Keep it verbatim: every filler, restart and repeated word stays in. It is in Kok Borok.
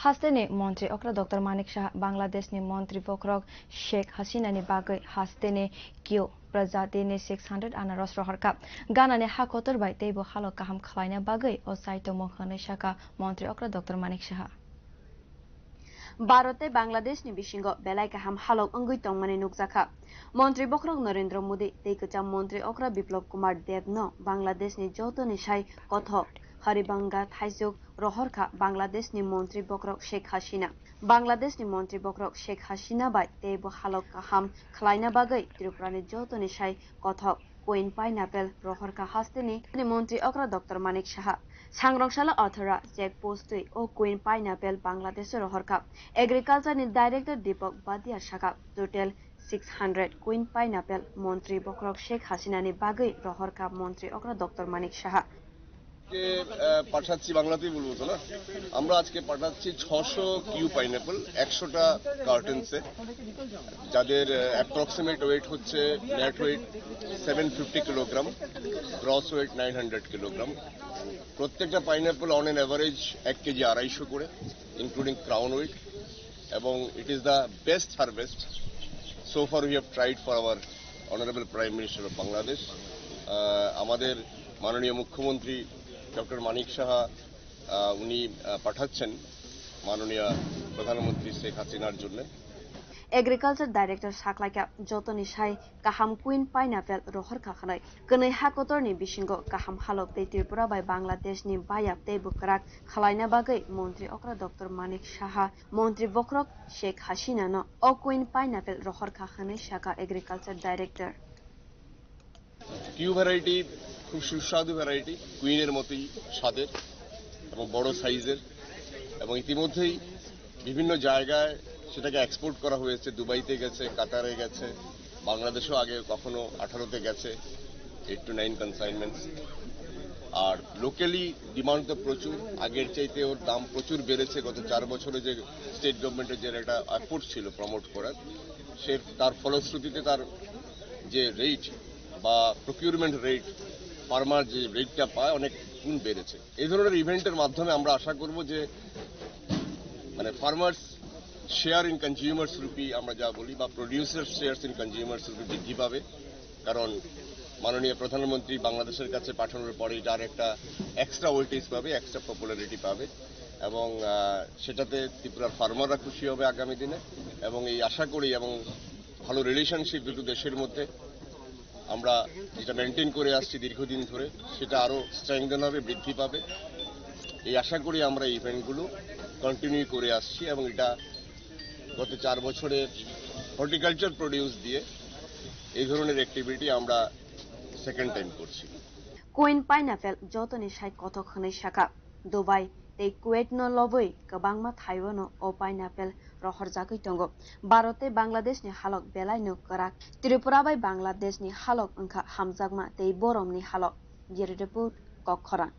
Hasteni Montri okra Doctor Manik Saha Bangladeshni Montri bokhorok Sheikh Hasinani bagwi hasteni kio prajatini six hundred anaros rohorkha. Ganani ha kotor bai teibo halok kaham khlaina bagwi o chai tongmung hwnwi sakha Montri okra Doctor Manik Saha. Bharat tei Bangladeshni bisingo belai kaham halok wngwi tongmani nukjakha. Montri bokhorok Narendra Modi tei kwcham Montri okra Biplab Kumar Deb no Bangladeshni jotoni sai kothok Haribanga thaisuk rohorkha Bangladeshni Montri bokhorok Sheikh Hasina. Bangladeshni Montri bokhorok Sheikh Hasina bai teibo halok kaham khlaina bagwi Tripurani jotoni sai kothok Queen Pineapple rohorkha hasteni Montri okra Doctor Manik Saha. Sangrong salo athara check post twi o Queen Pineapple Bangladesh rohorkha. Agriculture ni Director Deepak Bhatia sakha total six hundred Queen Pineapple Montri bokhorok Sheikh Hasinani bagwi rohorkha Montri okra Doctor Manik Saha. আজকে, আহ, পাঠাচ্ছি, বাংলাতেই বলবো তো না, আমরা আজকে পাঠাচ্ছি ছশো কিউ পাইনঅ্যাপল, একশোটা কার্টনসে, যাদের অ্যাপ্রক্সিমেট ওয়েট হচ্ছে, net weight seven fifty kilogram, gross weight nine hundred kilogram. প্রত্যেকটা পাইনঅ্যাপল অন অ্যান অ্যাভারেজ এক কেজি আড়াইশো করে, ইনক্লুডিং ক্রাউন ওয়েট, এবং it is the best harvest so far we have tried for our Honorable Prime Minister of Bangladesh. আহ, আমাদের মাননীয় মুখ্যমন্ত্রী ডক্টর মানিক সাহা, আহ, উনি, আহ, পাঠাচ্ছেন মাননীয় প্রধানমন্ত্রী শেখ হাসিনার জন্য। Agriculture Director saklaikha jotoni sai kaham Queen Pineapple rohorkha hwnwi. Kwnwi ha kotorni bisingo kaham halok tei Tripura bai Bangladeshni bayap tei bwkrak khwlaina bagwi Montri okra Doctor Manik Saha Montri bokhorok Sheikh Hasinano o Queen Pineapple rohorkha hwnwi sakha Agriculture Director. Kew variety খুব সুস্বাদু ভ্যারাইটি, কুইনের মতোই স্বাদের এবং বড় সাইজের, এবং ইতিমধ্যেই বিভিন্ন জায়গায় সেটাকে এক্সপোর্ট করা হয়েছে, দুবাইতে গেছে, কাতারে গেছে, বাংলাদেশও আগে কখনো আঠারোতে গেছে, এইট টু নাইন কনসাইনমেন্টস। আর লোকালি ডিমান্ড তো প্রচুর, আগের চাইতে ওর দাম প্রচুর বেড়েছে। গত চার বছরে যে স্টেট গভর্নমেন্টের যে একটা এফোর্ট ছিল প্রমোট করার, সে তার ফলশ্রুতিতে তার যে রেট বা প্রকিউরমেন্ট রেট, ফার্মার যে রেটটা পায়, অনেক গুণ বেড়েছে। এই ধরনের ইভেন্টের মাধ্যমে আমরা আশা করব যে, মানে, farmers share in consumers rupee আমরা যা বলি, বা producer shares in consumers rupee বৃদ্ধি পাবে। কারণ মাননীয় প্রধানমন্ত্রী বাংলাদেশের কাছে পাঠানোর পরে এটা আর একটা এক্সট্রা ওয়েটেজ পাবে, এক্সট্রা পপুলারিটি পাবে, এবং আহ, সেটাতে ত্রিপুরার ফার্মাররা খুশি হবে আগামী দিনে। এবং এই আশা করি, এবং ভালো রিলেশনশিপ দুটো দেশের মধ্যে আমরা যেটা মেনটেন করে আসছি দীর্ঘদিন ধরে, সেটা আরও স্ট্রেংথেন হবে, বৃদ্ধি পাবে। এই আশা করি আমরা ইভেন্টগুলো কন্টিনিউ করে আসছি, এবং এটা গত চার বছরের হর্টিকালচার প্রডিউস দিয়ে এই ধরনের অ্যাক্টিভিটি আমরা সেকেন্ড টাইম করছি। Queen Pineapple jotoni sai kothok hwnwi sakha. Dubai tei Kuwait no lobwi kwbangma thaio no o pineapple rohorjagwi tongo. Bharat tei Bangladesh ni halok belai no kwrak. Tripura bai Bangladesh ni halok wngkha hamjakma tei borom ni halok. Bureau Report, Kokkhorang.